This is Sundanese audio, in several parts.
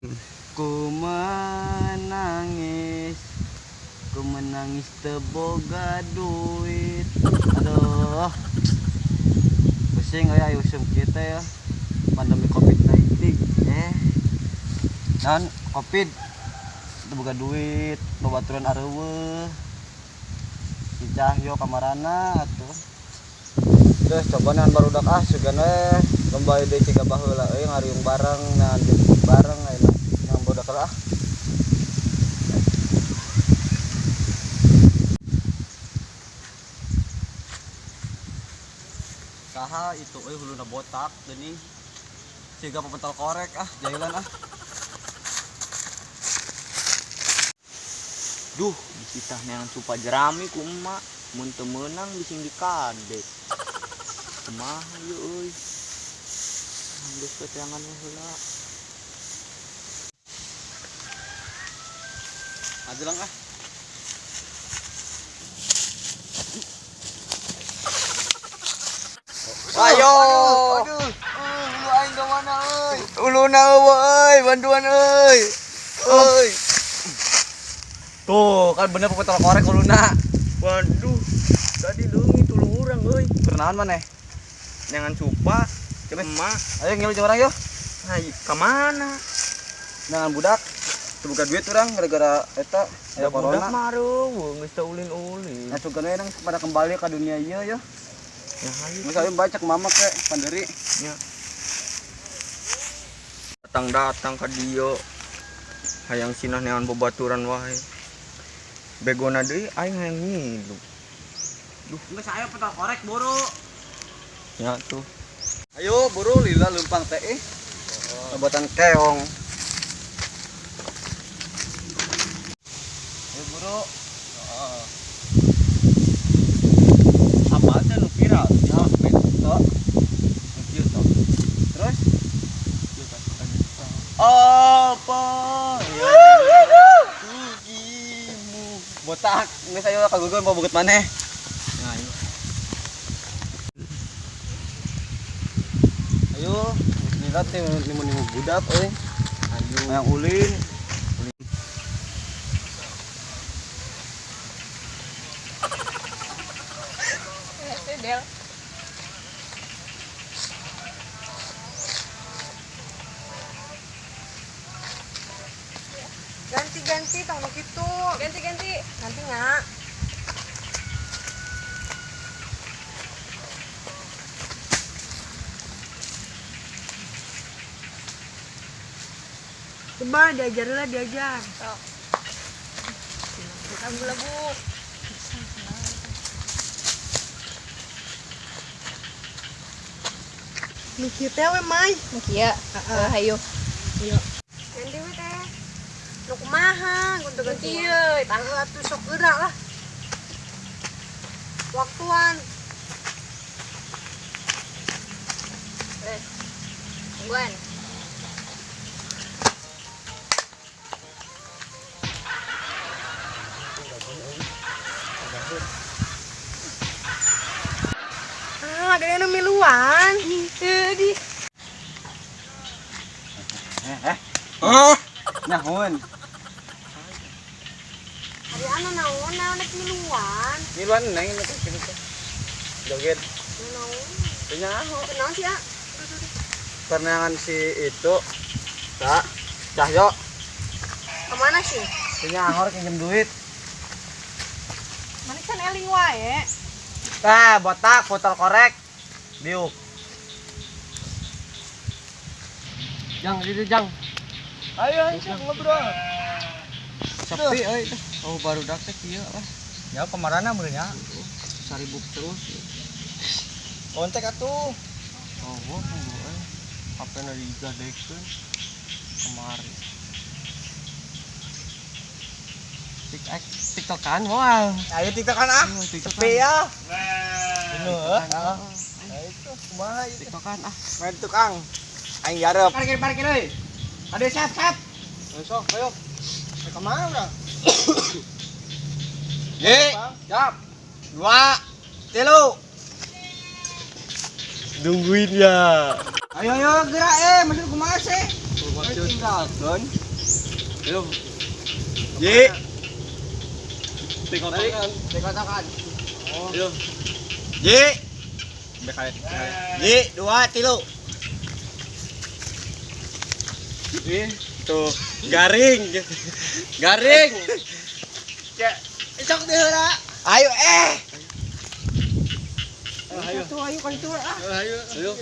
Ku menangis teu boga duit. Aduh. Pusing euy aya usum kieu teh ya. Pandemi Covid-19 eh. Naon Covid teu boga duit, babaturan areuweuh. Si Cahyo kamarana atuh. Terus coba naon barudak ah sugan we lomba deui ciga baheula euy ngariung bareng naon bareng ayeuna yang barudak lah ah. Saha itu euy huluna botak geuning. Siga pepental korek ah jahilan ah. Duh, disitah neangan supa jerami ku emak. Mun teu meunang bising dikadek. Kumaha ieu euy. Geus we teangan we heula. Ajelang ah. Ayo. Aduh, ulu aing ka mana euy? Uluna eueuh euy, bantuan euy. Euy. Tuh, kan bener pepental korek uluna. Waduh, tadi leungit ulu urang euy. Kunaon maneh? Neangan supa, emak. Ayo ngilu jeung urang yeuh. Hai, ka mana? Neangan budak. Teu boga duit urang gara-gara eta aya Da budak corona. mah reuweung geus teu ulin-ulin. Nah, sugan we nang pada kembali ka dunia ieu yeuh. Ya hayu. Geus ayo baca mama ke panderi. Nya. Datang-datang ka dieu. Hayang sinah neangan babaturan wae. Begona deui aing hayang ngilu. Duh, geus ayo petal korek buru. Ya tuh. Ayo buru lila leumpang teh ih. Obotan keong. Ayo buru. Heeh. Apa teh nu viral di sosmed? Tuh. Nu kieu tok. Terus Kieu tah. Apa yang tujimu? botak geus ayo ka gugun bawa maneh. Nah, ayo. Ayo, lila teh nimu-nimu budak euy. Ayo. Hayang ulin. Del. Ganti-ganti tong nu kitu. Ganti-ganti. Nanti nggak. Coba diajar lah, diajar. Sok. Lagu-lagu. Nu kieu teh we mai. Nu kieu. Heeh. Hayu. Ayo. Ganti we teh. Nu kumaha Nu gonta-ganti. kieu. Tah. Heeh atuh sok geura lah. Waktuan. Eh. Tungguan. Ah, gede nu miluan. Heuh di. Eh, Ah, nahun. Ari anu naon naon nek miluan. Miluan neng ini teh kitu teh. Joget. Nu naon. Teu nyaho. Kunaon sih, ah? Perneangan si itu. Kak, Cahyo. Kemana sih? Teu nyaho rek minjem duit. Mana can eling wae. Ah, botak, botol korek. Diuk. Jang, itu Jang. Ayo ayo ngobrol. Sepi euy teh. Oh, barudak teh kieu lah. Ya kemarana meureun nya. Saribuk terus. Kontak atuh. Oh, wah, tunggu euy. HP-na digadekeun kemarin. TikTokan moal. Ayo TikTokan ah. Ayo, TikTokan. Sepi ya. TikTokan, ah. Nah, itu kumaha ieu teh? TikTokan ah. Main tukang. Aing yarep. Parkir parkir euy. Ade siap siap. Ayo sok, ayo. Ke mana urang? Ye, Siap. 2, 3. Nungguin ya. Ayo ayo gerak masuk kumaha sih? Tinggalkeun. Ayo. Ye. Tekotokan, tekotokan. Ayo. Ye. Ye, 2 3. Ih, tuh garing. Garing. Ya, sok deui heula. Ayo Ayo tuh, ayo kan itu ah. Ayo. Ayo.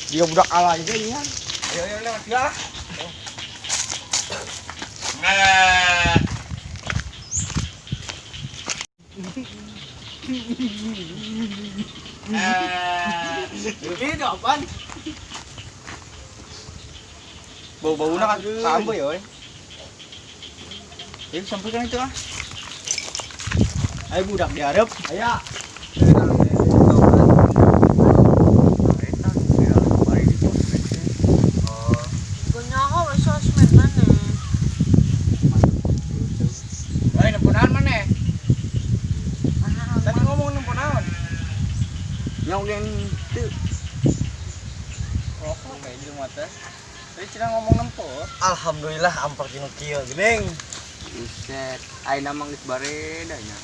Dia budak ala aja ini kan. Ayo ayo lewat dia lah. Ini apaan? Bau-baunya kan sampai ya, oi. Ini sampai kan itu ah. Ayo budak diharap, ayo. Sosmed mana? Woi, nempo naon maneh? Tadi ngomong nempo naon? Nyok gen teu. Rokok kayak di rumah teh. Tadi cenah ngomong nempo. Alhamdulillah ampar tinu kieu geuning. Buset, ayeuna mah geus bareda nya.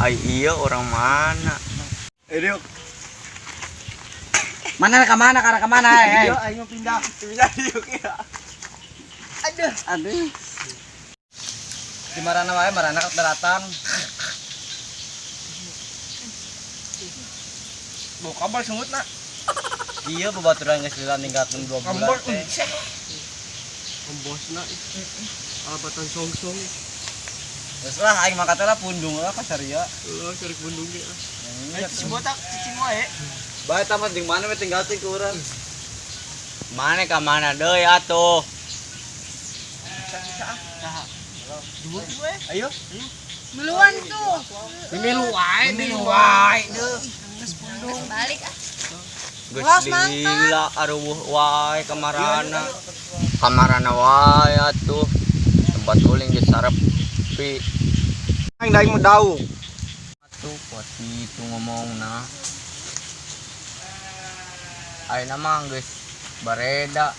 Ai iya orang mana? Diuk. Mana ka mana karena ka mana eh? Iya, aing pindah. Pindah diuk ya. Aduh, aduh. Di marana wae, marana ke daratan. Bau kabar sungutna. Iya, babaturan geus lila ninggalkeun 2 bulan teh. Embosna. Alabatan song-song. Geus lah aing mangkat lah pundung lah ka saria. Lah cari pundung ge ah. Ayo si botak cicing wae. Bae tamat jeung mana we tinggal teh ku urang. Mana ka mana deui atuh? Ayo. Meluan tuh. Milu wae, milu wae deuh. Balik ah. Geus lila aruweuh wae kamarana. Kamarana wae atuh. Tempat uling geus sarepi. Aing daing mah daung. Atuh kuat kitu ngomongna. Ayeuna mah geus bareda.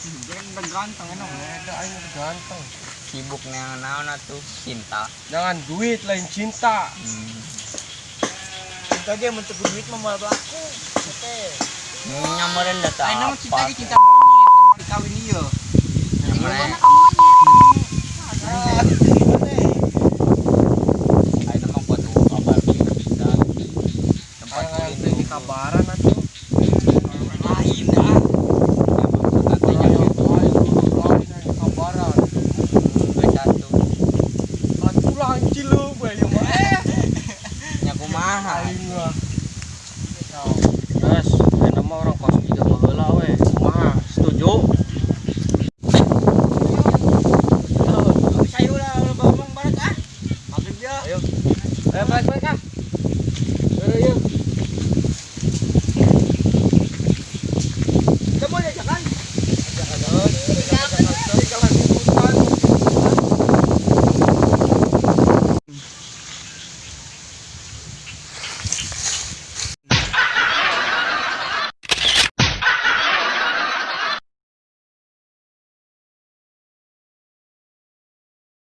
Jangan ganteng enak, ada aing ganteng. Sibuk neangan naon atuh cinta. Jangan duit lain cinta. Cinta ge mun teu duit mah moal laku. Teh. Nyameureun da tah. Aing mah cinta ge cinta monyet, mun dikawin ieu.